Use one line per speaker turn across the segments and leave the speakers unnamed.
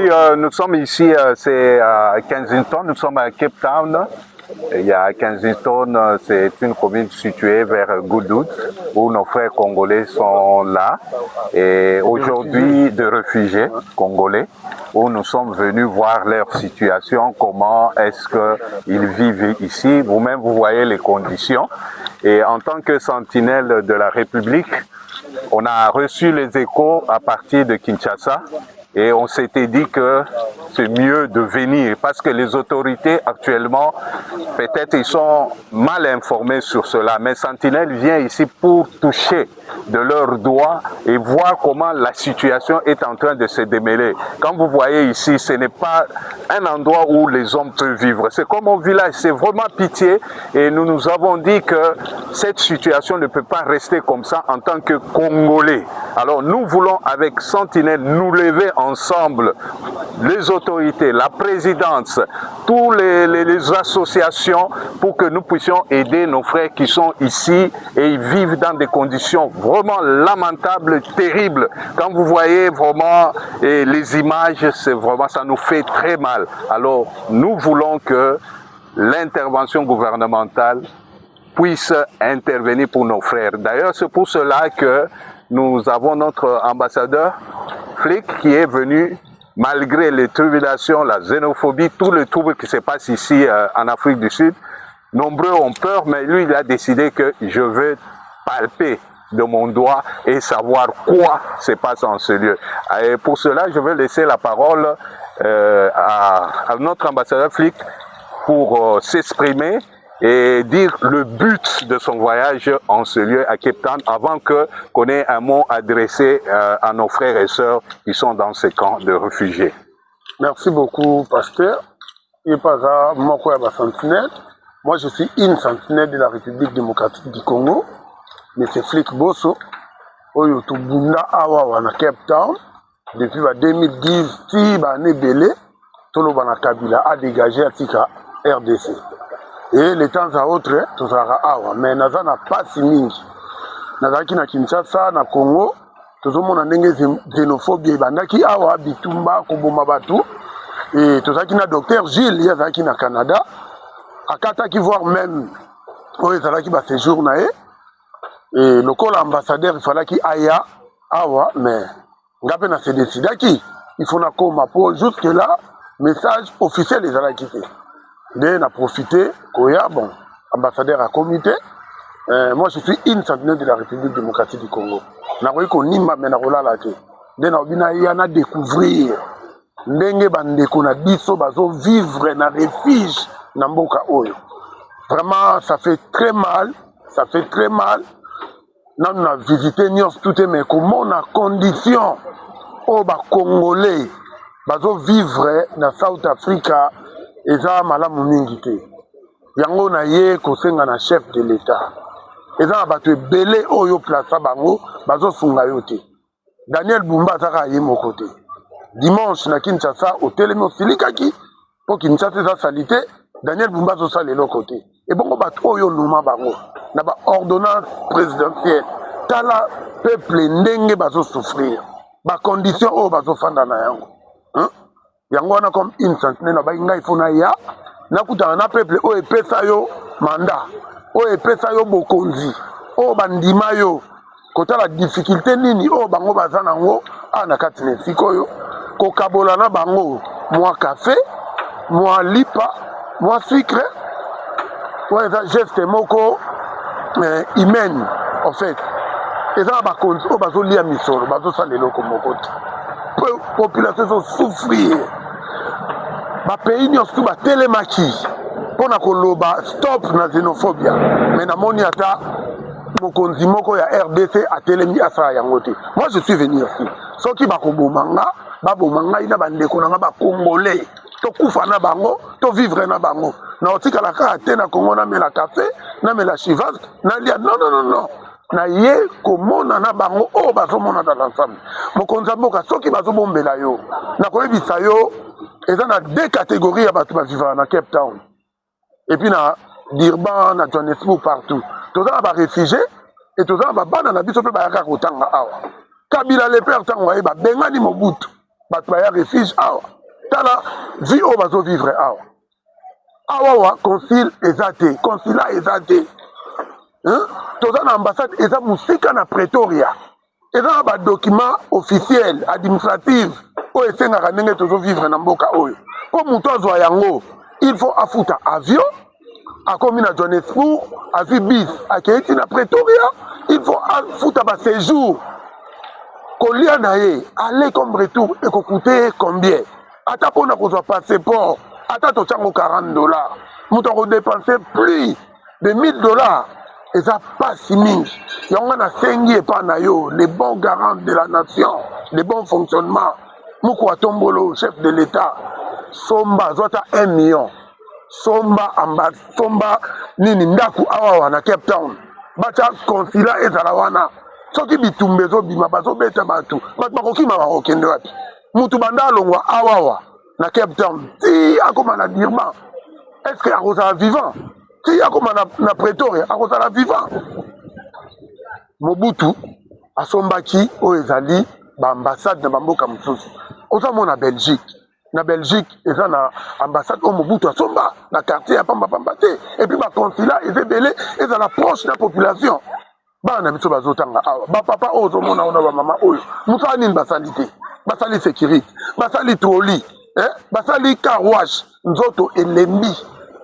Oui, nous sommes ici, c'est à Kensington, nous sommes à Cape Town. Il y a Kensington, c'est une commune située vers Goodwood, où nos frères congolais sont là. Et aujourd'hui, de réfugiés congolais, où nous sommes venus voir leur situation, comment est-ce qu'ils vivent ici. Vous-même, vous voyez les conditions. Et en tant que sentinelle de la République, on a reçu les échos à partir de Kinshasa et on s'était dit que c'est mieux de venir parce que les autorités actuellement, peut-être ils sont mal informés sur cela. Mais Sentinelle vient ici pour toucher de leurs doigts et voir comment la situation est en train de se démêler. Quand vous voyez ici, ce n'est pas un endroit où les hommes peuvent vivre. C'est comme un village, c'est vraiment pitié. Et nous nous avons dit que cette situation ne peut pas rester comme ça en tant que Congolais. Alors nous voulons avec Sentinelle nous lever ensemble, les autorités, la présidence, toutes les associations pour que nous puissions aider nos frères qui sont ici et ils vivent dans des conditions vraiment lamentables, terribles. Quand vous voyez vraiment et les images, c'est vraiment, ça nous fait très mal. Alors nous voulons que l'intervention gouvernementale puisse intervenir pour nos frères. D'ailleurs, c'est pour cela que nous avons notre ambassadeur Flick qui est venu malgré les tribulations, la xénophobie, tout le trouble qui se passe ici en Afrique du Sud. Nombreux ont peur, mais lui, il a décidé que je veux palper de mon doigt et savoir quoi se passe en ce lieu. Et pour cela, je vais laisser la parole à notre ambassadeur Flick pour s'exprimer et dire le but de son voyage en ce lieu à Cape Town avant que qu'on ait un mot adressé à nos frères et sœurs qui sont dans ces camps de réfugiés.
Merci beaucoup, pasteur. Et pas moko ya sentinelle. Moi, je suis une sentinelle de la République démocratique du Congo. Mais c'est Flick Bosso. Oyo tobunda awa na Cape Town depuis ba 2010 ti ba ebele, toloba na Kabila a dégagé, atika RDC. Et le temps à autre tozalaka awa, mais naza na pasi mingi. Nazalaki na Kinshasa, na Congo, tozomona ndenge xénophobie ebandaki awa, bitumba, koboma bato. E tozalaki na docteur Gilles, ye azalaki na Canada, akataki voire même oyo ezalaki baséjour na ye. E lokola ambassadeur efalaki aya awa, mais nga mpe na se décidaki, il faut nakoma, mpo jusque là message officiel ezalaki te. Nde na profité koya. Bon, ambassadeur akomi te. Moi, je suis une sentinelle de la République démocratique du Congo. Nakoki konimba, me nakolala te. Nde nakobi naya na découvrir ndenge bandeko na biso bazovivre na refuge na mboka oyo. Vraiment, ça fait très mal, ça fait très mal. Nanu na visite nyonso tu te, me komona condition oyo bacongolais bazovivre na South Africa eza malamu mingi te. Yango na ye kosenga na chef de l'État. Eza na bato ebele oyo plaça bango, bazosunga yo te. Daniel Bumba aza kaka ye moko te. Dimanche na Kinshasa otelemi, osilikaki mpo Kinshasa eza sali te. Daniel Bumba azosala eloko te. Ebongo bato oyo onoma bango na baordonnance présidentielle, tala peuple ndenge bazosouffrir, bacondition oyo bazofanda na yango, hein? Yango wana, comme une sentinelle, nabai ngai fo naya nakutana na peuple oyo epesa yo mandat, oyo epesa yo bokonzi, oyo bandima yo, kotala difficulté nini oyo bango baza nango awa na kati na esika oyo, kokabola na bango mwa kafe, mwa lipa, mwa sucre. Oyo eza geste moko humaine. En fait, eza na bakonzi oyo bazolia misolo, bazosala eloko moko te. Population ezosouffrir. Bapays nyonso tu batelemaki mpona koloba stop na xénophobia, mais namoni ata mokonzi moko ya RDC atelemi asala yango te. Moi, je suis venu ici. Soki bakoboma nga, baboma ngai na bandeko na nga bacongolais, tokufa na bango, tovivre na bango. Na otikala kaka te na Kongo, namela kafe, namela Chivas, nalia. Non, non, non, non, na ye komona na bango oyo bazomona dans l'ensemble. Mokonzi ya mboka, soki bazobombela yo, nakoyebisa yo, eza na deux catégories ya bato bavivaka na Cape Town et puis na Durban, na Johannesburg, partout. Toza na baréfugiés e toza na babana na biso mpe bayaka kotanga awa. Kabila le père, ntango aye, babengani Mobutu. Bato baya refuge awa, tala vie oyo bazovivre awa. Awawa consul eza te, consulat eza te, hein? Toza na ambassade eza mosika na Pretoria, eza na badocument officiel administrative oyo esengaka ndenge tozovivre na mboka oyo. Mpo moto azwa yango, il faut afuta avion, akomi na Johannesburg, azwi bis, akei ti na Pretoria, il faut afuta baséjour, kolia na ye, aller comme retour ekokute ye combien? Ata mpona kozwa passeport, ata totyango 40 $, moto akodepense plus de 1000 $. Eza mpasi mingi. Yango nga nasengi epa na yo, le bon garant de la nation, le bon fonctionnement, moko atombolo chef de l'État, somba, azwa ata 1 million, somba amba, somba nini, ndako awawa na Cape Town, batya consulat ezala wana. Soki bitumba ezobima, bazobeta bato, bato bakokima, bakokende wapi? Mutu banda alongwa awawa na Cape Town ti akóma na Durban, est ce que akozala vivant? Ti akóma na Pretoria, akozala vivant? Mobutu asombaki oyo ezali baambassade na bamboka mosusu. Ozamona Belgique, na Belgique eza na ambassade oyo Mobutu asomba na quartier ya pambapamba te. Et puis baconsulat eza ebele, ezala proche na population. Bana na biso bazotanga awa, bapapa oyo ozomona wana, bamama oyo, mosala nini basali te? Basali sécurité, basali trolley, eh? Basali car wash, nzoto elembi,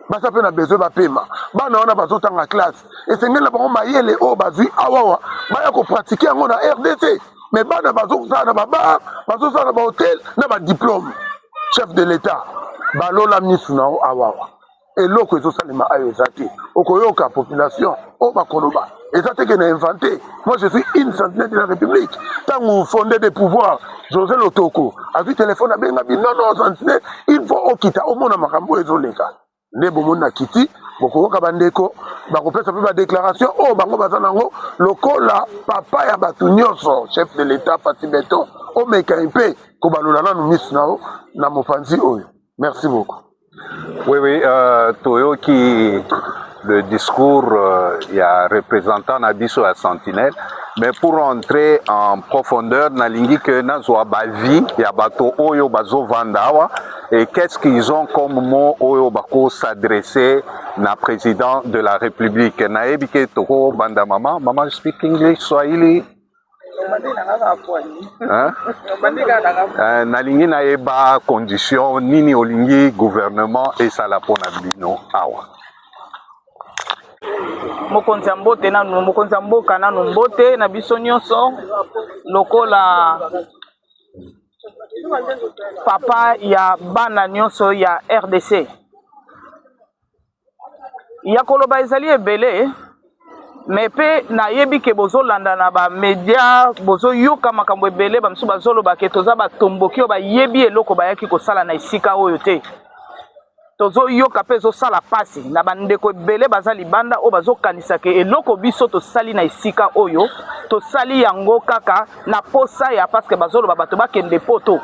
baza mpe na besoin bapema. Bana wana bazotanga classe, esengeli na bango mayele oyo bazwi awawa baya kopratike yango na RDC. Mais bana bazosala na babar, bazosala na bahotel na badiplôme. Chef de l'État, balola misu na yo awawa, eloko ezosalema ayo eza te. Okoyoka population oyo bakoloba, eza te ke na inventé. Moi, je suis une sentinelle de la République. Ntango fondé de pouvoir José Lotoko azwi telefone, abenga binono sentinelle, il faut okita omona makambo oyo ezoleka. Nde bomoni na kiti, bokoyoka bandeko bakopesa mpe badéclaration oyo bango baza nango lokola papa ya bato nyonso. Chef de l'État Fatshi Béton, omeka mpe kobalola nanu misu na yo na mopanzi oyo. Merci beaucoup.
Oui, toyoki le discours ya représentant na biso ya Sentinelle, mais pour entrer en profondeur, nalingi ke nazwa baavis ya bato oyo bazovanda awa et qu'est-ce qu'ils ont comme mot oyo bako s'adresser na président de la République. Nayebi ke tokobanda mama. Mama, speak English, Swahili? Hein? Nalingi nayeba condition nini olingi gouvernement esala mpona bino awa.
Mokonzi ya mbote nanu, mokonzi ya mboka nanu, mbote na biso nyonso. Lokola papa ya bana nyonso ya RDC, ya koloba ezali ebele, me mpe nayebi ke bozolanda na bamedia, bozoyoka makambo ebele. Bamisusu bazoloba ke toza batomboki oyo bayebi eloko bayaki kosala na esika oyo te. Tozoyoka mpe ezosala mpasi na bandeko ebele baza libanda oyo bazokanisa ke eloko biso tosali na esika oyo, tosali yango kaka na posa ya parce que bazoloba bato bakende Poto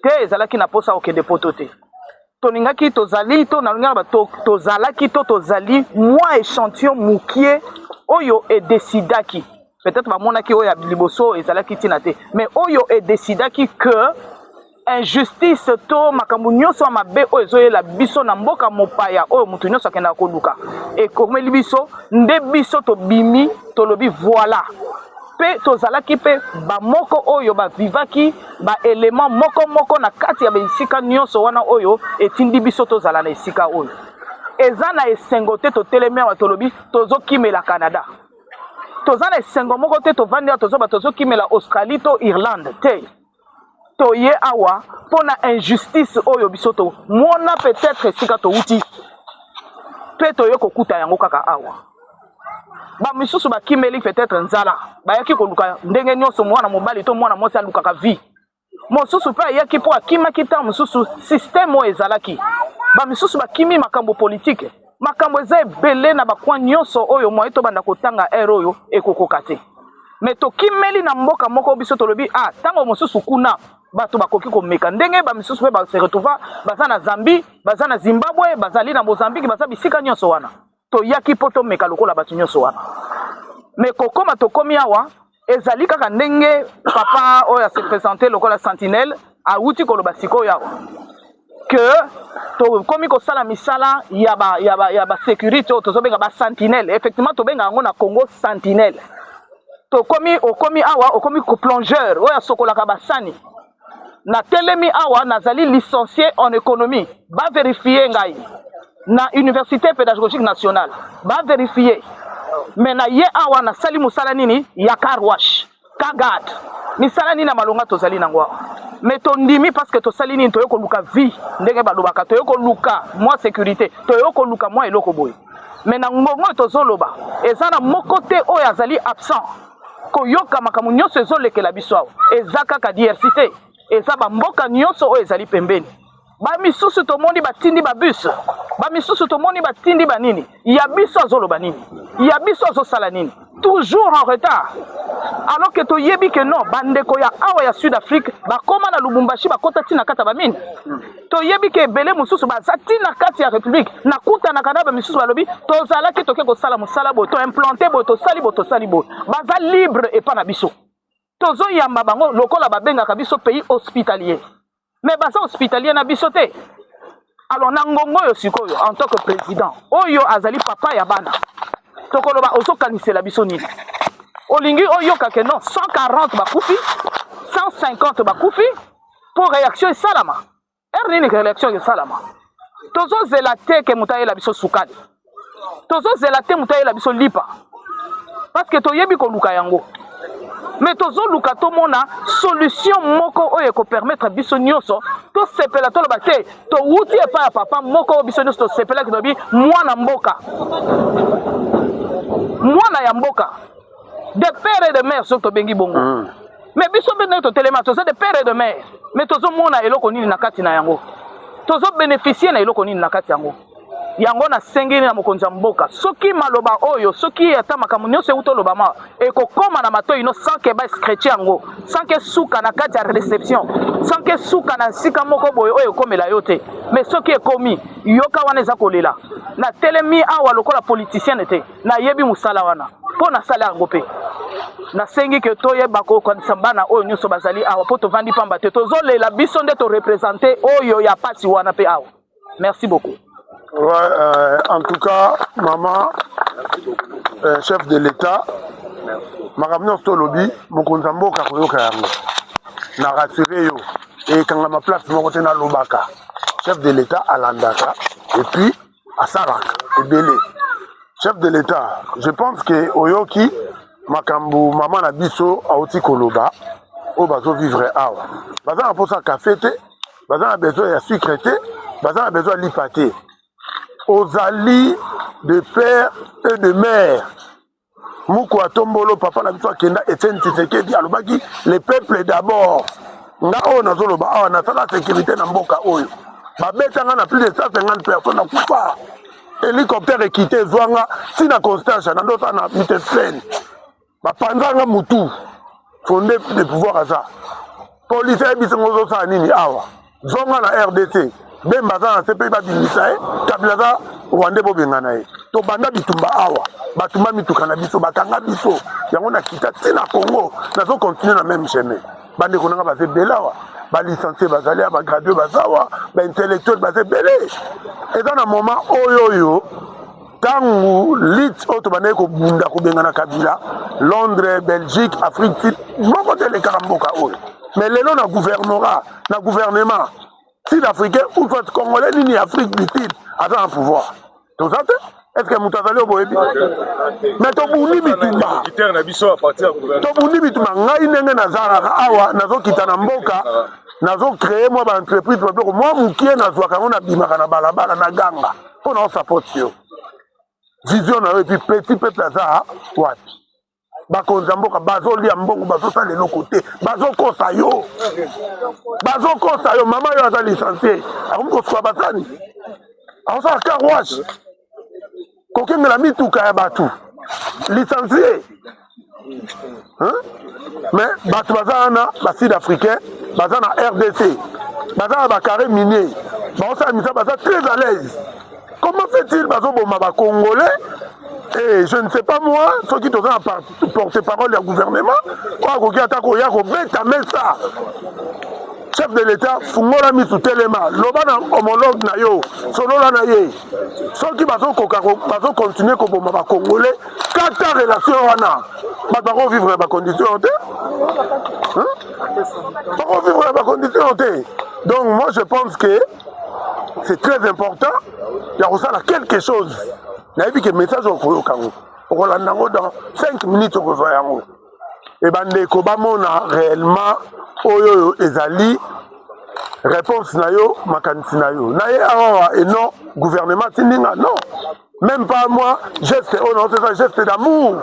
te. Ezalaki na posa kokende Poto te. Tolingaki, tozali to nalingaka to, tozalaki to tozali mwa échantillon mokie oyo edesidaki. Peut-être bamonaki oyo ya liboso ezalaki ntina te, mais oyo edesidaki que injustice to makambo nyonso ya mabe oyo ezoyela biso na mboka mopaya, oyo motu nyonso akendaka koluka, ekomeli biso nde biso tobimi, tolobi voilà. Mpe tozalaki mpe bamoko oyo bavivaki baélément moko moko na kati ya baesika nyonso wana oyo etindi biso tozala na esika oyo. Eza na esengo te totelemi awa, tolobi tozokimela Canada. Toza na esengo moko te tovandi awa, tozoba tozokimela Australie to Irlande te. Toye awa mpo na injustice oyo biso tomona peut-être esika touti, mpe toye kokuta yango kaka awa. Bamisusu bakimeli peut-être nzala, bayaki koluka ndenge nyonso mwana mobali to mwana mwasi alukaka vie. Mosusu mpe ayaki mpo akimaki ntango mosusu système oyo ezalaki. Bamisusu bakimi makambo politike. Makambo eza ebele na bacoin nyonso oyo moye tobanda kotanga ere oyo ekokoka te. Me tokimeli na mboka moko, biso tolobi ah, ntango mosusu kuna bato bakoki komeka ndenge bamisusu mpe base retrouva, baza na Zambie, baza na Zimbabwe, bazali na Mozambique, baza bisika nyonso wana. Toyaki mpo tomeka lokola bato nyonso wana. Me kokóma tokomi awa. Ezali kaka ndenge papa oyo a se presenter lokola sentinelle awuti koloba sikoyo awa que tokomi kosala misala ya ba, ya ba, ya ba securite oyo tozobenga ba sentinelle. Effectivement tobenga yango na Congo sentinelle. Tokomi, okomi awa okomi plongeur oyo asokolaka basani. Natelemi awa nazali licencie en économie, ba verifier ngai na Université pédagogique nationale, ba verifier. Mais na ye awa nasali mosala nini ya car wash, car guard. Misala nini ya malonga tozali nango awa? Mais tondimi parce que tosali nini, toye koluka vie ndenge balobaka, toye koluka mwa sécurité, toye koluka mwa eloko boye. Mais na ngongo oyo tozoloba eza na moko te oyo azali absent koyoka makambo nyonso ezolekela biso awa. Eza kaka DRC te, eza bamboka nyonso oyo ezali pembeni. Bamisusu tomoni batindi babus, bamisusu tomoni batindi banini. Ya biso azoloba nini? Ya biso azosala nini? Toujours en retard. Alors que toyebi que non, bandeko ya awa ya Sud Afrique bakoma na Lubumbashi, bakota ntina kati ya bamine. Toyebi ke ebele mosusu baza ntina kati ya République. Nakutanaka na bamisusu balobi tozalaki toke kosala mosala boye, toimplante boye, tosali boye, tosali boye. Baza libre epa na biso. Tozoyamba bango lokola babengaka biso pays hospitalier. Mais baza hospitalier na biso te. Alors na ngongo oyo sikoyo en tant que président oyo azali papa ya bana, tokoloba ozokanisela biso nini? Olingi oyoka ke non, 140 bakufi, 150 bakufi mpo réaction esalama. Ere nini réaction esalama? Tozozela te ke moto ayela biso sukali, tozozela te moto ayela biso lipa, parce que toyebi koluka yango. Mais tozoluka tomona solution moko oyo ekopermettre biso nyonso tosepela, toloba te towuti epai ya papa moko oyo biso nyonso tosepelaki, tolobi mwana mboka, mwana ya mboka, de père et de mère, soki tobengi bongo. Mais biso mpe ndenge totelema, toza de père et de mère, mais tozomona eloko nini na kati na yango? Tozobénéficie na eloko nini na kati yango? Yango nasengeli na mokonzi ya mboka, soki maloba oyo, soki ata makambo nyonso euti olobama ekokóma na matoi no, sans ke bascratche yango, sans ke suka na kati ya réception, sans ke suka na esika moko boye oyo ekomela yo te. Mais soki ekomi, yoka wana eza kolela. Natelemi awa lokola politicienne te, nayebi mosala wana mpo nasala yango mpe nasengi ke toyeba kokanisa bana oyo nyonso bazali awa, mpo tovandi pamba te, tozolela. Biso nde toreprésente oyo ya pasi wana mpe awa. Merci beaucoup.
Ouais, en tout cas, maman, chef de l'État, makambo nyonso tolobi, mokonzi ya mboka koyoka yango. Na rassure yo, ekangama place moko te. Nalobaka, chef de l'État alandaka et puis asalaka ebele. Chef de l'État, je pense que oyoki makambo mama na biso auti koloba. Oyo bazovivre awa, baza na mposa kafe te, baza na besoin ya sucre te, baza na besoin ya lipa te. Ozali de père et de mère. Muku atombolo papa na biso akenda, Etienne Tshisekedi, alobaki le peuple d'abord. Nga oyo nazoloba awa, nasala sécurité na mboka oyo, babetanga na plus de 150 personnes, nakufa. Hélicoptère ekite ezwanga ntina Constance na ndosala na Mitesplaine, bapanzanga mutu. Fondé de pouvoir aza policier, ayebisi ngo ozosala nini awa? Zonga na RDC. Bemba aza na se mpe babimisa ye, Kabila aza Rwandais, bobengana ye. Tobanda bitumba awa, batumba mituka na biso, bakanga biso. Yango nakita ntina Congo, nazocontinue na même chemin. Bandeko nanga baza ebele awa, balicencie bazali awa, bagradue baza awa, baintellectuel baza ebele. Eza na moment oyo oyo ntango lutte oyo tobandaki kobunda kobengana Kabila, Londres, Belgique, Afrique Sud, moko te elekaka mboka oyo. Mais lelo na gouvernorat, na gouvernement sud africain ou soit congolais nini, Afrique du Sud aza na pouvoir, toza te. Est ce que moto azali oyo boyebi? Mais tobundi bitumba, tobundi bitumba. Ngai ndenge nazalaka awa, nazokita na mboka, nazocrée mwa baentreprise, babiloko mwa mokie nazwaka yango, nabimaka na balabala na ganga mpo na osapoti yo vision na yo. Et puis petit peuple aza wapi? Bakonzi ya mboka bazolia mbongo, bazosala eloko te, bazokosa yo, bazokosa yo. Mama oyo aza licencie, akomi kosuka basani, akosala car wash, kokengela mituka ya bato, licencie. Mais bato baza wana, basud africain baza na RDC, baza na bacarré minier, baosala misala, baza très à l'aise. Comment fait-il bazoboma bacongolais? Et je ne sais pas moi, soki toza na porte-parole ya gouvernement oyo akoki ata koya kobeta mesa. Chef de l'État, fungola misu, telema, loba na homologue na yo, solola na ye. Soki bazokoka, bazocontinue koboma bacongolais, kata relation wana. Bato bakovivre na bacondition te, bakovivre na bacondition te. Donc moi, je pense que c'est très important ya kosala quelque chose. Nayebi ke message okoyoka yango, okolanda yango dans 5 minutes, okozwa yango. E bandeko bamona réellement oyo oyo ezali réponse na yo, makanisi na yo na ye awawa. Et non gouvernement atindi nga, non, même pas moi. Geste oyo naosesa, geste d'amour,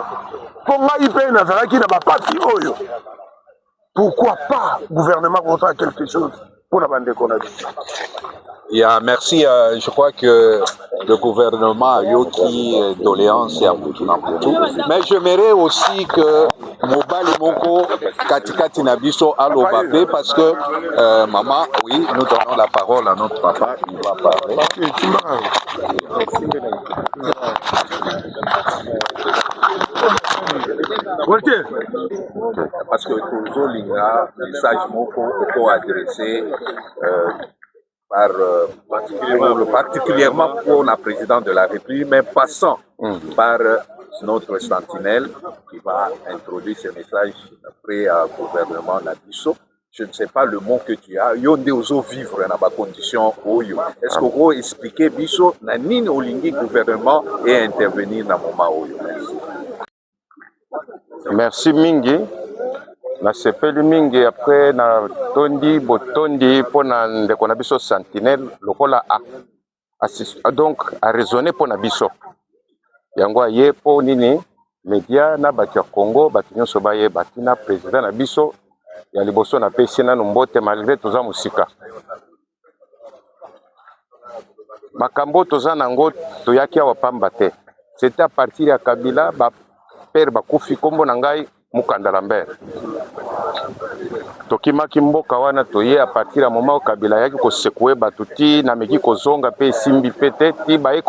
mpo ngai mpe nazalaki na bapasi oyo. Pourquoi pas gouvernement kosala quelque chose mpona bandeko na biso?
Yeah, merci. Je crois que le gouvernement ayoki doléance ya mutu na mutu. Mais j'aimerais aussi que mobali moko katikati na biso aloba pe, parce que maman, oui, nous donnons la parole à notre papa, il va parler.
Timbaka. Walter.
Parce que tozolinga message moko oko adressé par, particulièrement pour la présidente de la République, mais passant par notre sentinelle qui va introduire ce message après au gouvernement na biso. Je ne sais pas le mot que tu as. Yo nde ozo vivre na ba condition oyo. Est-ce que vous expliquer biso na nini olingi gouvernement et intervenir na moment oyo? Merci.
Merci mingi, nasepeli mingi. Après natondi botondi mpona ndeko na biso sentinelle lokola a, donc araisonne mpo na biso. Yango aye mpo nini? Media na bato ya Congo, bato nyonso bayeba ntina président na biso ya liboso. Napesi nanu mbote malgré toza mosika. Makambo oyo toza nango, toyaki awa pamba te. C'était à partir ya Kabila, bapere bakufi. Nkombo na ngai Mukanda Lambert. Tokimaki mboka wana, toye à partir ya moment oyo Kabila ayaki kosecouer bato. Ti nameki kozonga mpe esimbi mpe te. Ti baye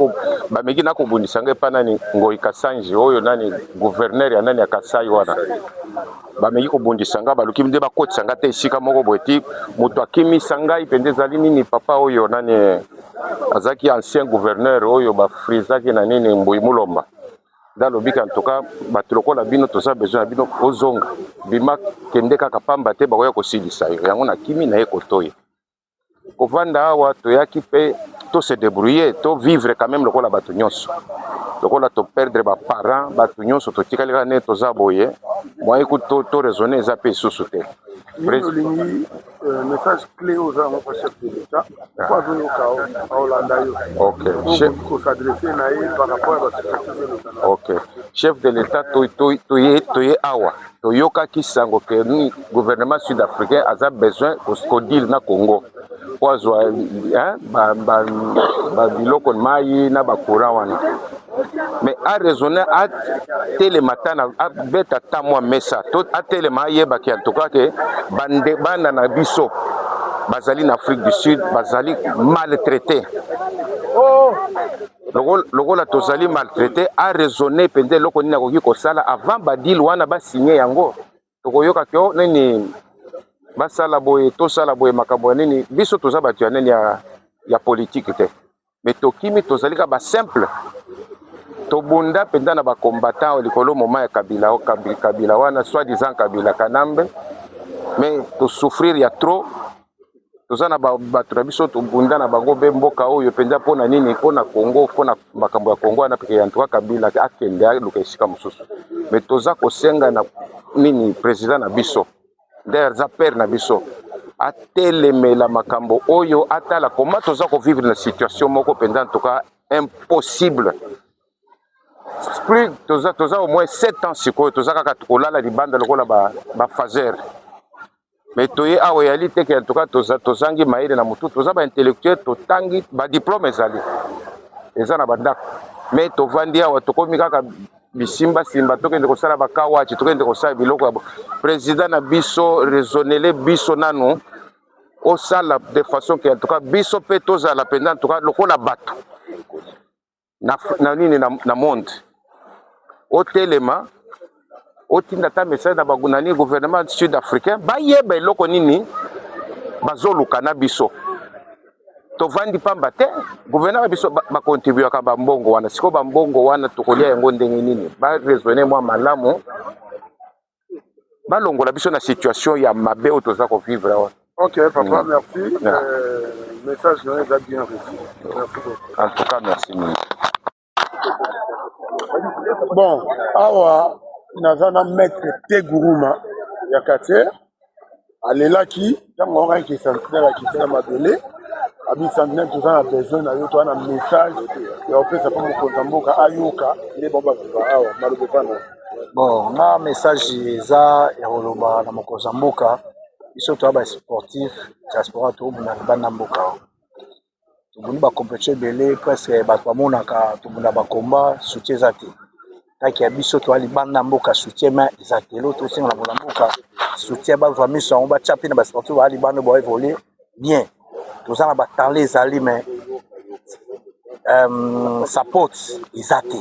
bameki na kobundisa ngai epa nani, Ngoi Kasanji oyo nani, gouverneur ya nani ya Kasai wana. Bameki kobundisa ngai, baluki nde bakotisa ngai te esika moko boye. Ti moto akimisa ngai mpenza ezali nini, papa oyo nani azalaki ancien gouverneur oyo bafrisaki na nini, Mbui Mulomba. Nde alobiki: "En tout cas, bato lokola bino, toza besoin na bino. Ozonga, bima, kende kaka pamba te, bakoya kosilisa yo." Yango nakimi na ye kotoya kovanda awa. Toyaki mpe to se débrouiller, to vivre quand même lokola bato nyonso. Lokola toperdre baparent, bato nyonso totikali kaka ndenge toza boye. Moyen ku to raisonner eza mpe lisusu te.
Nini olingi, message clé oyo oza yango pa chef de l'État po azoyoka, aolanda yo?
Ok.
Okoki kos'adresser na ye par rapport ya basituation ezoleka na
Ok, chef de l'État, toye awa, toyokaki sango ke ni gouvernement sud africain aza besoin kodeal na Congo po azwa, hein, ba biloko mai na bacourant wana. Mais araisonne, atelema ta na abeta ta mwa mesa to atelema, ayebaki en tout cas ke bande bana na biso bazali na Afrique du Sud, bazali maltraité. Lokola tozali maltraité, araisonne mpenza eloko nini akoki kosala avant badeal wana basigne yango. Tokoyoka ke o nini, basala boye, tosala boye, makambo ya nini. Biso toza bato ya nini, ya politike te, mais tokimi, tozali kaka basimple. Tobunda mpenza na bacombattant likolo moma ya Kabila, Kabila wana, soi disant Kabila Kanambe. Mais tosouffrir ya trop. Toza na bato na biso, tobunda na bango mpe mboka oyo mpenza. Mpo na nini? Mpo na Congo, mpo na makambo ya Congo wana. Peke en tout cas Kabila akende, aluka esika mosusu. Mais toza kosenga na nini, président na biso nde aza père na biso, atelemela makambo oyo, atala koma toza kovivre na situation moko mpenza en tout cas impossible. Plus toza au moins 7 ans sikoyo, toza kaka kolala libanda lokola baphaseur ba. Mais toye awa eyali te ke en tout cas tozangi mayele na motu. Toza baintellectuel, totangi, badiplôme ezali, eza na bandako. Mais tovandi awa, tokomi kaka bisimbasimba. Tokende kosala bakawachi, tokende kosala biloko ya président na biso. Raisonnele biso nanu, osala de façon ke en tout cas biso mpe tozala mpenza en tout cas lokola bato. Na, na nini na, na monde otelema otinda ata message na ba nani gouvernement sud africain bayeba eloko nini bazoluka na biso tovandi pamba te gouvernement na biso bakontribuaka ba bambongo wana sikoyo bambongo wana tokolia yango ndenge nini baraisonne mwa malamu balongola biso na situation ya mabe oyo toza kovivre awa.
Ok papa, merci. Yeah. Message na yo eza bien reçu. Merci beaucoup.
En tout cas, merci mingi.
Bon, awa naza na maître Teguruma ya quartier alelaki ntango ayokaki ke sentinelle akiti na mabele abi sentinelle toza na besoin na yo toza na message ya kopesa mpo mokonzi ya mboka ayoka nde bao baviva awa maloba epa na
Bon, nga message eza ya koloba na mokonzi ya mboka, biso toza ba sportif diaspora tobunda libanda mboka awa. Tobundi ba competition ebele presque bato bamonaka tobunda ba combat soutien eza te. Taki ya biso toza libanda mboka soutien mais eza te. Eloko tosenga na mokonzi ya mboka soutien bazwa miso yango batya mpe na ba sportif baa libanda ba évoluer bien. Toza na ba talent ezali mais support eza te.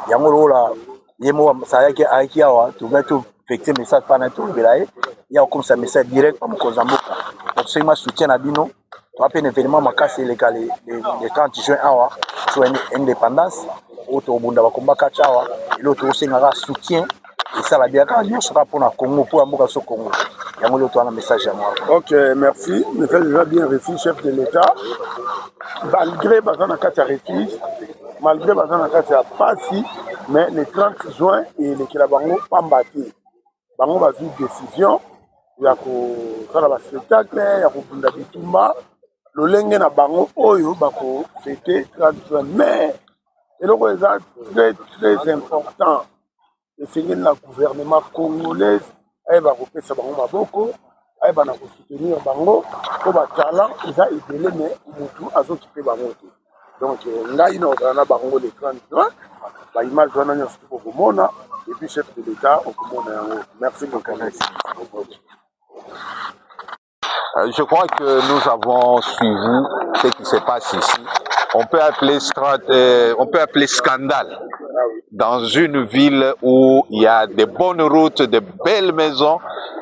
Yango lokola ye moko ayaki ayaki awa togai to vecte message mpa na ye tolobela ye ye akokomisa message direct pa mokonzi ya mboka. Tosengi ma soutien na bino toza mpe na événement makasi eleka le, le, le 30 juin awa jour ya indépendance oyo tokobunda bakomba kati awa eloko tokosengaka soutien esala bien kaka nyonso kaka mpona Congo mpo ya mboka biso Congo yango eloko toza na message yango awa.
Ok, merci. Message eza bien reçu, chef de l'État. Malgré baza na kati ya refuge, malgré baza na kati ya pasi, mais le 30 juin elekela bango pamba te. Bango bazwi décision ya kosala ba spectacle, ya kobunda bitumba lolenge na bango oyo bakofete 30 juin. Mais eloko eza très très important esengeli na gouvernement congolaise ayeba kopesa bango maboko ayeba na kosoutenir bango mpo batalent eza ebele me mutu azokipe bango te donc ngai nakozala na bango le 30 juin baimage wana nyonso tokokomona et puis chef de l'état okomona yango merci beaucoup.
Je crois que nous avons suivi ce qui se passe ici. On peut appeler, on peut appeler scandale dans une ville où il y a de bonnes routes, de belles maisons,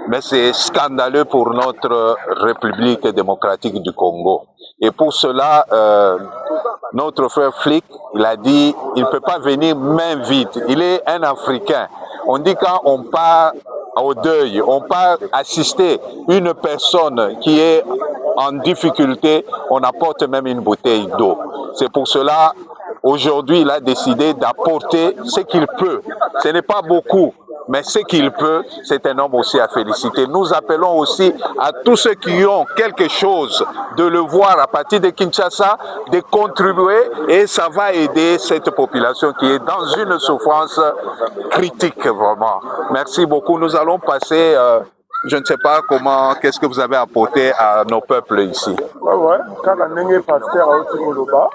mais c'est scandaleux pour notre République démocratique du Congo. Et pour cela, notre frère Flick, il a dit, il ne peut pas venir main vide. Il est un Africain. On dit quand on part au deuil, on part assister une personne qui est en difficulté, on apporte même une bouteille d'eau. C'est pour cela, aujourd'hui, il a décidé d'apporter ce qu'il peut. Ce n'est pas beaucoup, mais ce qu'il peut, c'est un homme aussi à féliciter. Nous appelons aussi à tous ceux qui ont quelque chose de le voir à partir de Kinshasa, de contribuer et ça va aider cette population qui est dans une souffrance critique vraiment. Merci beaucoup. Nous allons passer, je ne sais pas comment, qu'est-ce que vous avez apporté à nos peuples ici.
Ouais, kaka ndenge pasteur auti koloba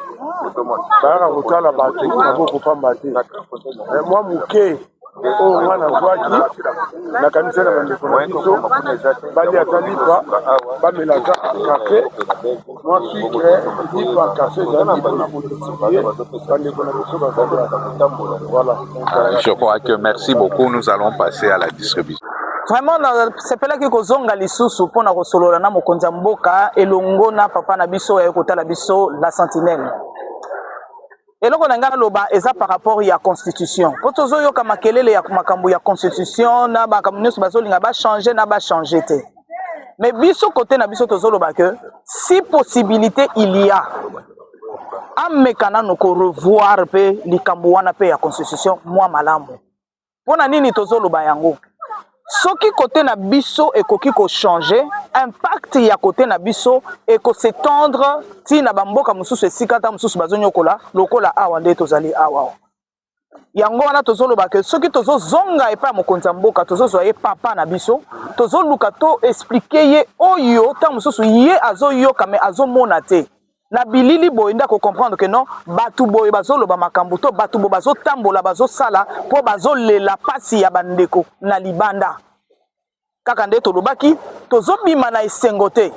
bayaka kotala bato maboko pamba te mwa moke oyo nga nazwaki nakanisi na bandeko na biso balia ata lipa bamelaka kafe mwa sucre lipa kafe ezali mpona kodistribue bandeko na biso bazali voilà.
Je crois que merci beaucoup. Nous allons passer à la distribution.
Vraiment nasepelaki kozonga lisusu mpona kosolola na mokonzi ya mboka elongo na papa na biso oyo kotala biso la sentinelle. Eloko na ngai naloba eza par rapport ya constitution, mpo tozoyoka makelele ya makambo ya constitution na makambo nyonso bazolinga bachange na bachange te. Mais biso kote na biso tozoloba que si possibilité il y a, ameka nano korevoir mpe likambo wana mpe ya constitution mwa malamu. Mpona nini tozoloba yango? Soki kote na biso ekoki kochange, impact ya kote na biso ekos'étendre ntina bamboka mosusu esika ata mosusu bazonyokola lokola awa nde tozali awa. Yango wana tozoloba ke soki tozozonga epai ya mokonzi ya mboka, tozozwa ye papa na biso, tozoluka to expliquer ye oyo ntango mosusu ye azoyoka me azomona te na bilili boye nde akocomprendre ke non, bato boye bazoloba makambo to bato boye bazotambola bazosala mpo bazolela pasi ya bandeko na libanda. Kaka nde tolobaki tozobima na esengo te.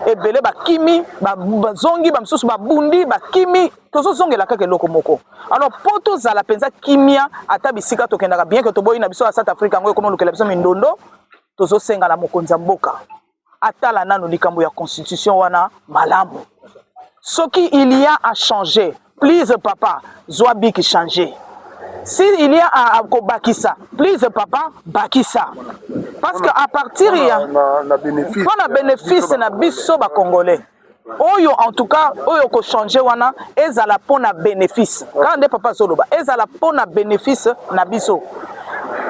Ebele bakimi, bazongi, bamisusu babundi, bakimi, tozozongela kaka eloko moko. Alors mpo tozala mpenza kimia ata bisika tokendaka, bien que toboyi na biso ya South Africa yango ekoma olukela biso mindondo, tozosenga na mokonzi ya mboka atala nano likambo ya constitution wana malamu. Soki il y a à changer, please papa, zwa bic changer. Si il y a à kobakisa, please papa, bakisa. Parce que à partir ya
na
pona bénéfice na biso ba Congolais. Oyo en tout cas oyo ko changer wana ezala pona bénéfice. Kaka nde papa azoloba, ezala pona bénéfice na biso.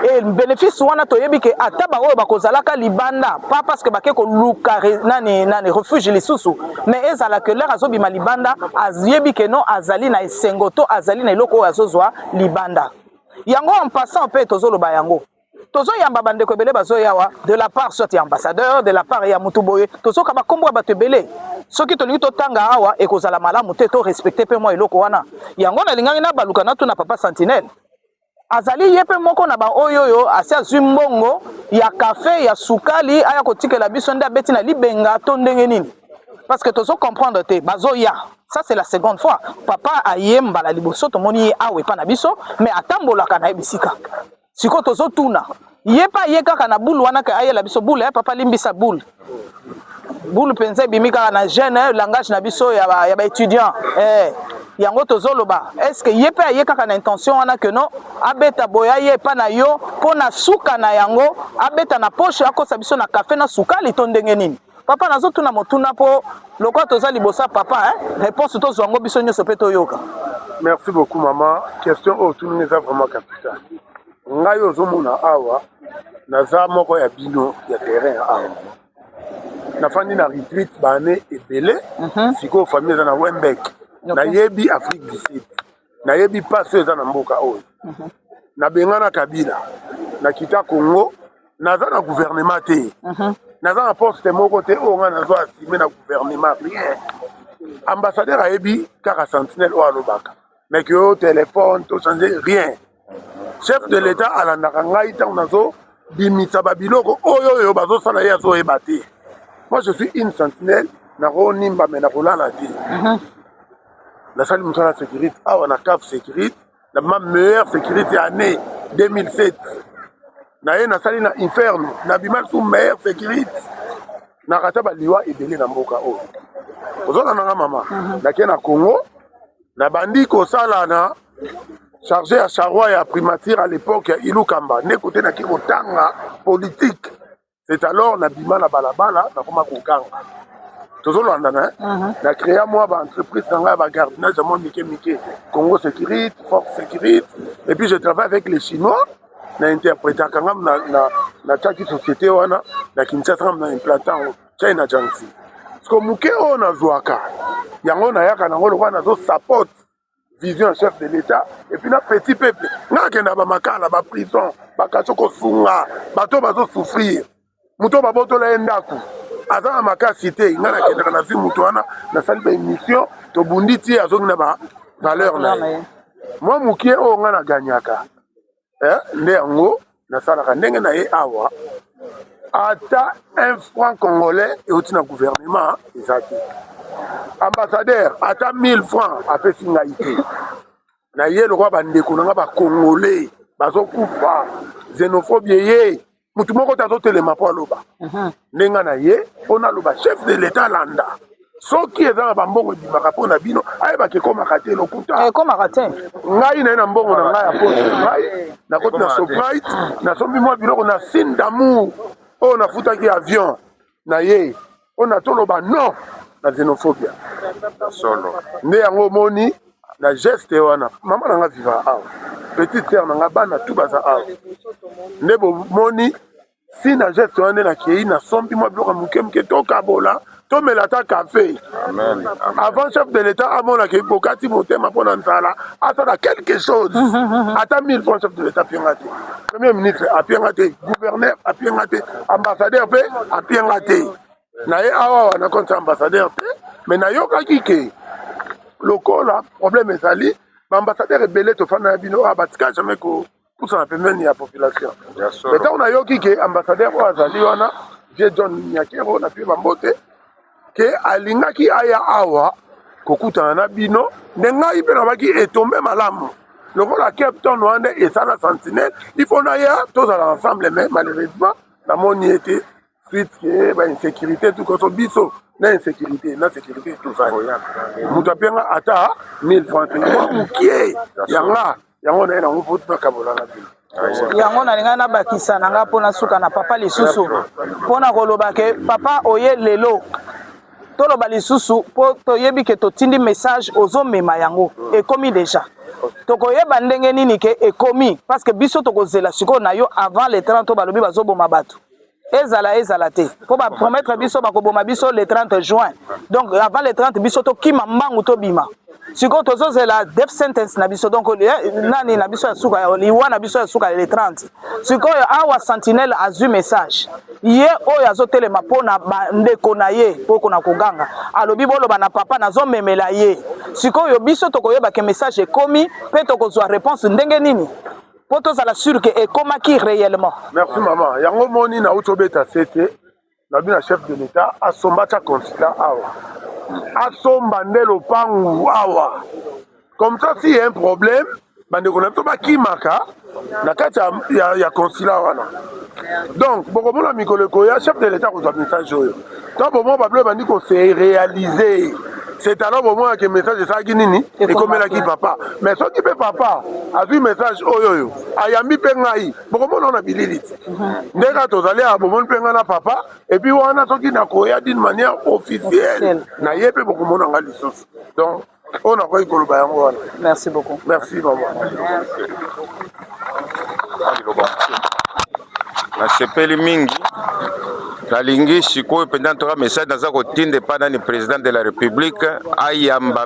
Et bénéfice wana toyebi ke ata ba oyo bakozalaka libanda, pas parce que bake koluka nani nani refuge lisusu, mais ezala que l'heure azobima libanda ayebi ke non, azali na esengo to azali na eloko oyo azozwa libanda. Yango en passant mpe tozoloba yango, tozoyamba bandeko ebele bazoyawa de la part soit ya ambassadeur, de la part ya mutu boye, tozoka bakombo ya bato ebele. Soki tolingi totanga awa ekozala malamu te, to respecte mpe mwa eloko wana. Yango nalingaki nabaluka natuna papa Sentinelle, azali ye mpe moko na baoyo oyo asi azwi mbongo ya kafe ya sukali aya kotikela biso nde abeti na libenga to ndenge nini? Parce que tozo comprendre te, bazoya. Ça c'est la seconde fois papa aye. Mbala liboso tomoni ye awa epa na biso, mais atambolaka na ye bisika. Sikoyo tozotuna ye mpe aye kaka na bule wana ke ayela biso bule. Papa, limbisa, bule bule mpenza ebimi kaka na jeune langage na biso ya ba étudiant ba. Yango tozoloba, est ce que ye mpe aye kaka na intention wana ke no abeta boye, aye epa na yo mpo na suka na yango abeta na poche, akosa biso na kafe na sukali to ndenge nini? Papa, nazotuna motuna mpo lokola toza liboso ya papa, hein? Réponse tozwa yango biso nyonso mpe toyoka.
Merci beaucoup, mama. Question oyo otuni eza vraiment capital. Ngai ozomona awa, naza moko ya bino ya terrain awa. Nafandi na Retreat baane ebele. Sikoyo famille eza na Wynberg. Nayebi Afrique du Sud, nayebi mpasi oyo eza na mboka oyo. Nabengana Kabila, nakita Congo. Naza na gouvernement te, naza na poste moko te oyo ngai nazwa asime na gouvernement, rien. Ambassadeur ayebi kaka sentinelle oyo alobaka, mais ke oyo téléphone to change, rien. Chef de l'État alandaka ngai ntango nazobimisa babiloko oyo oyo bazosala, ye azoyeba te. Moi, je suis une sentinelle, nakonimba me nakolala te. Nasali mosala ya sécurité awa na CAF sécurité, na ma meilleure sécurité année 2007. Na ye nasali na Inferno, nabima lisusu meilleure sécurité. Nakata baliwa ebele na mboka oyo ozolanda nga, mama. Nake na Congo, nabandi kosala na chargé ya charroi ya primature à l'époque ya Ilunkamba, nde kote nake kotanga politique. C'est alors nabima na balabala, nakoma kokanga. Tozolandana, na créa mwa baentreprise na ngai ya bagardinage ya mwa mike mike, Congo Sécurité, Force Sécurité, et puis je travaille avec les Chinois, na interprétaka ngam natiaki société wana na Kinshasa, ngam na implantant yango China Jiangxi. Parce que moke oyo nazwaka yango, nayaka nango lokola nazosupport vision ya chef de l'État et puis na petit peuple. Nga akenda bamakala, baprison, bakaso, kosunga bato bazosouffrir. Moto oyo babotola ye ndako, aza na makasi te, ngai nakendaka, nazwi moto wana, nasali baémission, tobundi ti azongi na bavaleur na ye. Mwa mokie oyo ngai naganyaka, nde yango nasalaka ndenge na ye awa. Ata un franc congolais euti na gouvernement eza te. Ambassadeur ata 1000 francs apesi ngai te. Na ye lokola bandeko na nga bacongolais bazokufa, xénophobie ye motu moko te azotelema mpo aloba ndenge na ye mpo naloba chef de l'État alanda. Soki eza na bambongo ebimaka mpo na bino, ayebaka ekomaka te, lokuta.
Ekomaka te.
Ngai na ye na mbongo na ngai ya poche, ngai nakoti na Shoprite, nasombi mwa biloko na signe d'amour oyo nafutaki avion na ye mpo na toloba non na xénophobia.
Solo.
Nde yango omoni na geste wana. Mama na nga viva awa, petite sœur na nga, bana tu baza awa. Nde bomoni si na geste wana nde nakei, nasombi mwa biloko ya moke moke, tokabola, tomela ata kafe.
Amen.
Avant chef de l'État amonaka bokati motema mpo na nzala, asala quelque chose, ata 1000 francs. Chef de l'État apienga te, premier ministre apienga te, gouverneur apienga te, ambassadeur mpe apienga te. Na ye awa na compte ambassadeur te, mais nayokaki ke lokola problème ezali, baambassadeur ebele tofanda na bino awa batika jamais kopusana pembeni ya population.
Ya solo.
Mais ntango nayoki ke ambassadeur oyo azali wana, vieux John Nyakero, na pie bambote. Ke alingaki aya awa kokutana na bino, nde ngai mpe nalobaki etombe malamu lokola Cape Town wana nde esala sentinelle, il faut naya tozala ensemble, mais malheureusement namoni ye te suite ke ba insécurité tout koso biso na insécurité na sécurité tozali moto apenga ata 1000 francs te mwa mokie yanga yango naye nango mpo nakabola na bino.
Yango nalingai nabakisa na ngai mpo nasuka na papa lisusu mpo na koloba ke papa oye lelo toloba lisusu mpo toyebi ke totindi message ozomema yango ekomi deja tokoyeba ndenge nini ke ekomi parce que biso tokozela sikoyo na yo avant le 30 balobi bazoboma bato ezala ezala te mpo ba promettre biso bakoboma biso le 30 juin, donc avant le 30 biso tokima mbangu tobima. Sikoyo tozozela death sentence na biso, donc nani na biso ya suka, liwa na biso ya suka le 30. Sikoyo awa sentinelle azwi message, ye oyo azotelema mpo na bandeko na ye mpo na koganga, alobi boloba na papa nazomemela ye. Sikoyo biso tokoyeba ke message ekomi mpe tokozwa réponse ndenge nini mpo tozala sûr ke ekomaki réellement?
Merci mama. Yango moni nauti obeta sete na bino, chef de l'État asomba tia consulat awa, asomba nde lopangu awa, comme ça s'il y a un problème, bandeko na biso bakimaka na kati ya consulat wana. Donc bokomona mikolo ekoya, chef de l'État kozwa message oyo. Tant bomona babilo ebandi kose réaliser, c'est alors bomonaka message esalaki nini, ekomelaki papa. Mais soki mpe papa azwi message oyo oyo ayambi mpe ngai, bokomona na bilili ti nde kaka tozali awa, bomoni mpe ngai na papa. Et puis wana soki nakoya d'une manière officielle na ye mpe, bokomona ngai lisusu. Donc oyo nakoki koloba yango wana.
Merci beaucoup.
Merci mama.
Nasepeli mingi. Nalingi sikoyo mpenza ntoka message naza kotinda epa nani, président de la République, ayamba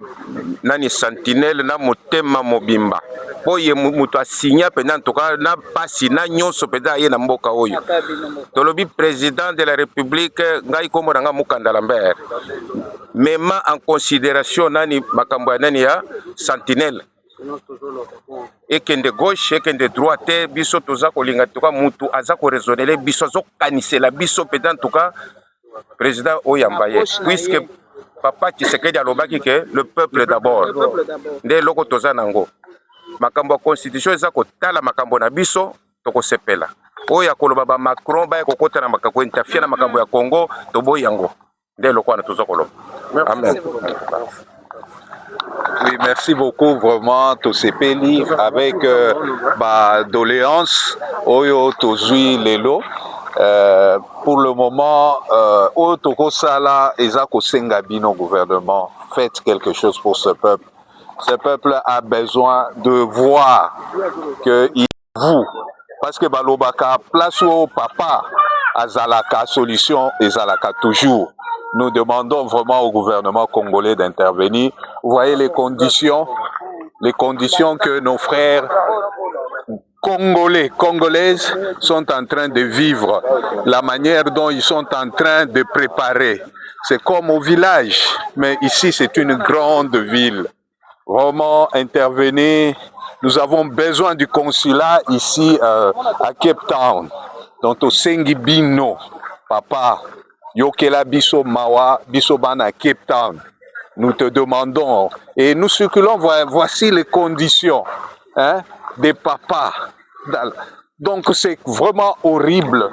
nani sentinelle na motema mobimba, mpo ye moto asinya mpenza ntoka na pasi na nyonso mpenza aye na mboka oyo. Tolobi président de la République, ngai kombo na ngai Mokanda Lambert, mema en considération nani makambo ya nani ya sentinelle, ekende gauche, ekende droite te. Biso toza kolinga tuka mutu aza koraisonner biso, azokanisela biso mpenza. Ntuka président oyamba ye, puisque papa Tshisekedi alobaki ke le peuple d'abord. Nde eloko toza nango, makambo ya constitution eza kotala makambo na biso, tokosepela. Oyo ya koloba bamacron baya kokota na makambo, kointerfere na makambo ya Congo, toboyi yango. Nde eloko wana toza koloba. Amen.
Oui, merci beaucoup vraiment, tosepeli avec ba doléance oyo tozwi lelo. Pour le moment, oyo tokosala eza kosenga bino gouvernement, faites quelque chose pour ce peuple. Ce peuple a besoin de voir que vous, parce que balobaka place oyo papa azalaka, solution ezalaka toujours. Nous demandons vraiment au gouvernement congolais d'intervenir. Vous voyez les conditions que nos frères congolais, congolaises sont en train de vivre, la manière dont ils sont en train de préparer. C'est comme au village, mais ici c'est une grande ville. Vraiment intervenir. Nous avons besoin du consulat ici à Cape Town. Donc tosengi bino, papa, yokela biso mawa, biso bana Cape Town. Nous te demandons et nous circulons, voici les conditions, hein, des papas. Donc c'est vraiment horrible.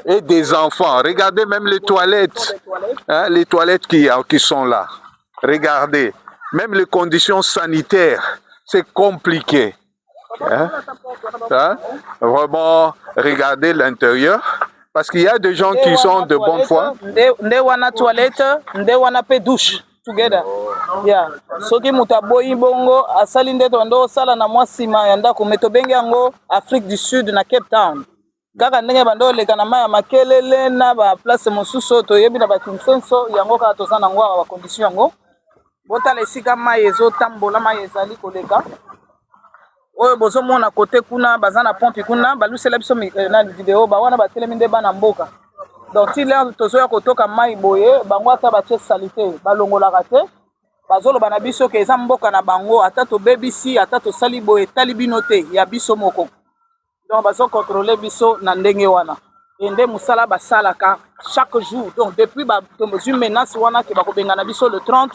Et des enfants. Regardez même les toilettes, hein, les toilettes qui sont là. Regardez, même les conditions sanitaires, c'est compliqué. Hein? Hein? Vraiment, regardez l'intérieur. Parce qu'il y a des gens qui sont de bonne foi.
Nde wana toilette, nde wana pe douche together. Yeah. Soki moto aboyi bongo asali nde tondo osala na mwa nsima ya ndako, me tobengi yango Afrique du Sud na Cape Town. Kaka ndenge bando oleka na mai ya makelele na baplace mosusu oyo toyebi na bakinsenso, yango kaka toza nango awa, bacondition yango. Botala esika mai ezotambola, mai ezali koleka. Oyo bozomona kote kuna, baza na pompe kuna, balusela biso na video bawana batelemi nde bana mboka. Donc ti l'heure tozoya kotoka mai boye, bango ata batie saleté balongolaka te. Bazoloba na biso ke eza mboka na bango, ata tobebisi, ata tosali boye, etali bino te, ya biso moko. Donc bazocontrôle biso na ndenge wana. Et nde mosala basalaka chaque jour. Donc depuis tozwi menace wana ke bakobengana biso le 30,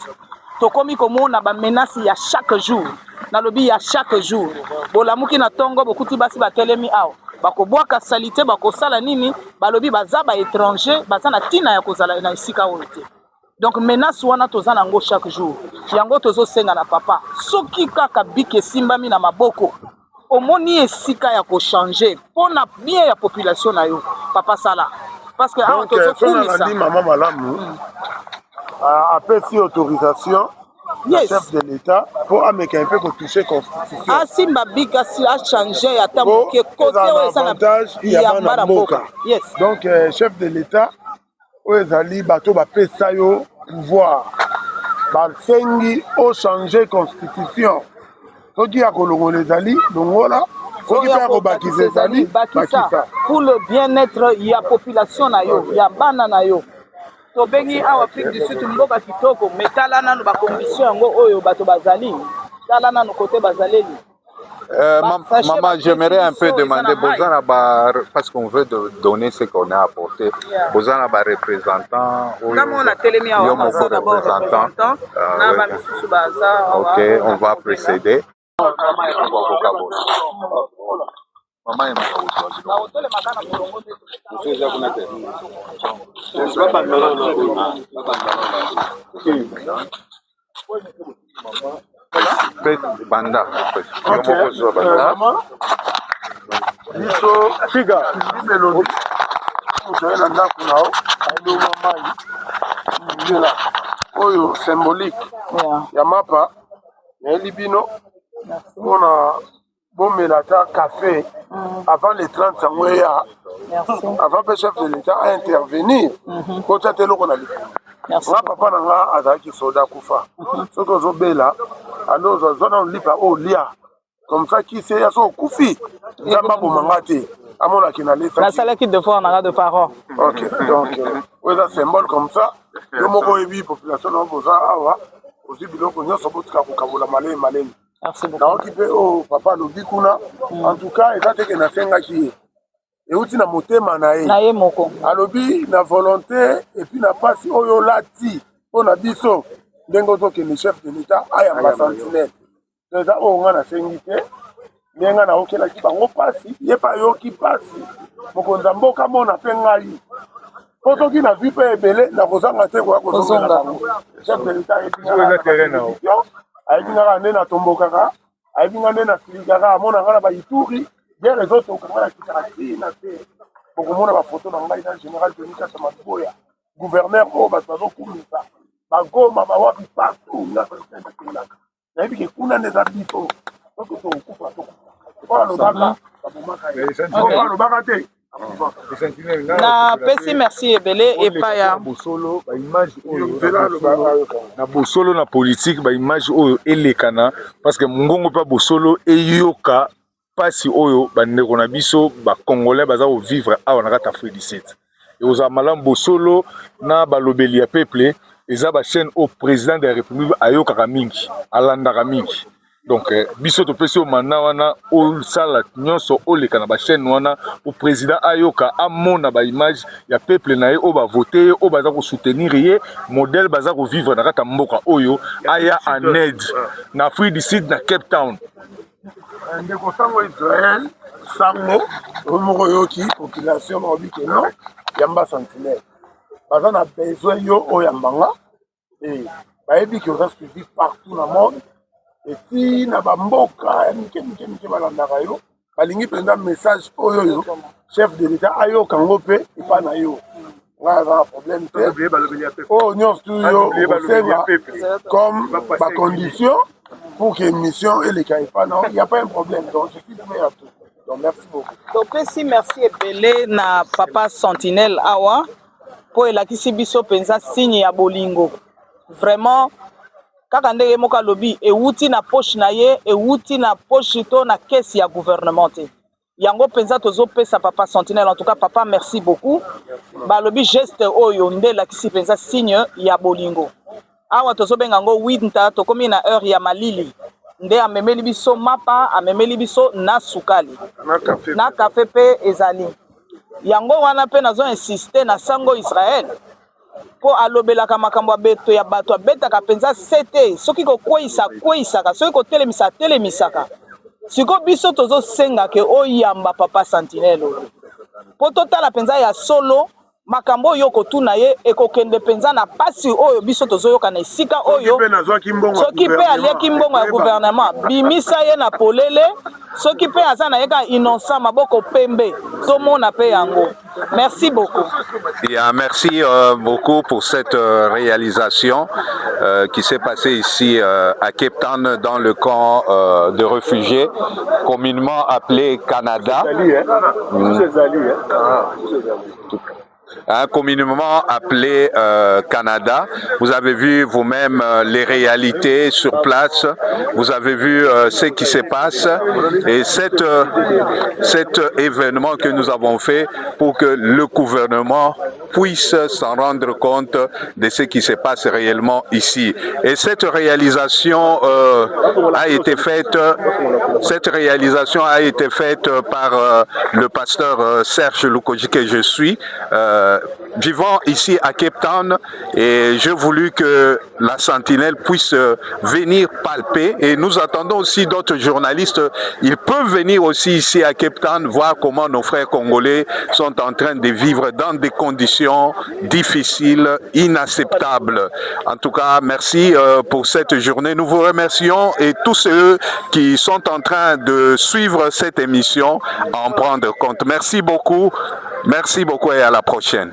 tokomi komona ba menace ya chaque jour. Nalobi ya chaque jour. Bolamuki na ntongo, bokuti basi batelemi awa, bakobwaka saleté, bakosala nini, balobi baza ba étranger, baza na ntina ya kozala na esika oyo te. Donc menace wana toza nango chaque jour. Yango tozosenga na papa, soki kaka bic esimbami na maboko, omoni esika ya kochanger mpona bien ya population na yo, papa, sala, parce que awa
Donc so
tozokumisa.
Nalandi mama malamu, apesi autorisation na chef de l'État mpo ameka mpe kotouche constitution.
Asimba bic, achanger ata moke kote oyo eza na
avantage ya bana mboka. Donc chef de l'État, oyo ezali bato bapesa yo pouvoir, basengi ochange constitution. Soki ya kolongola ezali, longola. Soki mpe ya kobakisa ezali, bakisa.
Pour le bien-être ya population na yo, ya bana na yo. Tobengi awa Afrique du Sud mboka kitoko, mais tala nanu bacondition yango oyo bato bazali, tala nanu kote bazaleli.
Maman, j'aimerais un peu demander, Bozana ba, parce qu'on veut de donner ce qu'on a apporté. Bozana ba représentant.
Nga mona telemi awa, naza d'abord représentant na bamisusu baza.
Ok, on va procéder. Mama.
Bakotelemaka na molongo nde.
Eza kuna te.
Banda. Yo moko zwa banda.
Biso figa elobi moto aye na ndako na yo, ayeloma mai nzela oyo symbolique ya mapa nayeli bino mpona bomela ata café avant le 30 yango eya, avant mpe chef de l'État aintervenir kotia te eloko na likambo. Nga, papa na nga azalaki soda, akufa. Soki ozobela, ando ozwa, zwa nano lipa oyo olia, comme ça kisi eya. So okufi, Nzambe aboma nga te, amonaki nalesaki.
Nasalaki devoir na nga de parent.
Ok, donc oyo eza symbole, comme ça yo moko oyebi population na boza awa, ozwi biloko nyonso, botika kokabola malemi malemi.
Merci beaucoup.
Naoki mpe oyo papa alobi kuna, en tout cas eza teke nasengaki ye, euti na motema na ye.
Na ye moko.
Alobi na volonté et puis na mpasi oyo olati mpo na biso, ndenge ozokende, chef de l'État ayamba sentinelle. Eza oyo nga nasengi te, ndenge nga naokelaki bango mpasi, ye mpe ayoki mpasi. Mokonzi ya mboka mona mpe ngai, mpo soki nazwi mpe ebele, nakozanga te koya kozongela bango. Chef de l'État ayebi nga kaka nde natombokaka, ayebi nga nde nasilikaka, amona nga na baituri, guerre ezotoka, nga nakitaka ntina te. Bokomona bafoto na ngai na général Denis Kasa Maboya, gouverneur oyo bato bazokumisa, bagoma, bawapi, partout nga bakendaka. Nayebi ke kuna nde eza biso. Soki tokokufa, tokufa. Oyo alobaka, babomaka ye. Oyo alobaka te.
Napesi merci ebele epai ya
Bosolo, baimage oyo na Bosolo na Politique, baimage oyo elekana, parce que mongongo mpe Bosolo eyoka mpasi oyo bandeko na biso bacongolais baza kovivre awa na kati ya Afrique du Sud. Ekozala malamu Bosolo na balobeli ya peuple eza bachaîne oyo président de la République ayokaka mingi, alandaka mingi. Donc biso topesi yo mandat wana, osala nyonso, oleka na bachaîne wana po président ayoka, amona baimage ya peuple na ye oyo bavote ye, oyo baza kosoutenir ye, modèle baza kovivre na kati ya mboka oyo, aya en aide na Afrique du Sud, na Cape Town.
Ndeko Sango Israel, sango oyo moko oyoki population balobi ke non, yamba sentinelle, baza na besoin yo oyambanga. E bayebi ke oza suivi partout na monde, eti na bamboka ya mike mike mike balandaka yo. Balingi mpenza message oyo oyo chef de l'État ayoka yango mpe epa na yo. Ngai aza na problème te. Oyo nyonso tu yo okosenga comme bacondition pour que émission eleka epa na yo, y a pas un problème. Donc je suis prêt à tout. Donc merci beaucoup.
Topesi merci ebele na papa sentinelle awa mpo elakisi biso mpenza signe ya bolingo vraiment. Kaka ndenge moko alobi, ewuti na poche na ye, ewuti na poche to na caisse ya gouvernement te. Yango mpenza tozopesa papa sentinelle. En tout cas papa, merci beaucoup. Balobi geste oyo nde elakisi mpenza signe ya bolingo. Awa tozobenga yango winter, tokomi na heure ya malili, nde amemeli biso mapa, amemeli biso na sukali na kafe mpe ezali. Yango wana mpe nazo insister na sango Israël mpo alobelaka makambo ya beto ya bato, abetaka mpenza sete, soki kokweyisa akweyisaka, soki kotelemisa atelemisaka. Sikoyo biso tozosenga ke oyamba papa Sentinelle oyo mpo totala mpenza ya solo makambo oyo okotuna ye ekokende mpenza na pasi oyo biso tozoyoka na esika oyo. Soki mpe aliaki mbongo ya gouvernement, bimisa ye na polele. Soki mpe aza na ye kaka innocent, maboko pembe, tomona mpe yango. Merci beaucoup.
Yeah, merci beaucoup pour cette réalisation qui s'est passée ici à Cape Town dans le camp de réfugiés communément appelé Canada. Hein, communément appelé Canada. Vous avez vu vous-même les réalités sur place. Vous avez vu ce qui se passe. Et cet événement que nous avons fait pour que le gouvernement puisse s'en rendre compte de ce qui se passe réellement ici. Et cette réalisation a été faite, cette réalisation a été faite par le pasteur Serge Lukoji que je suis, vivant ici à Cape Town, et j'ai voulu que la Sentinelle puisse venir palper, et nous attendons aussi d'autres journalistes, ils peuvent venir aussi ici à Cape Town voir comment nos frères congolais sont en train de vivre dans des conditions difficiles, inacceptables. En tout cas, merci pour cette journée. Nous vous remercions et tous ceux qui sont en train de suivre cette émission en prendre compte. Merci beaucoup. Merci beaucoup et à la prochaine.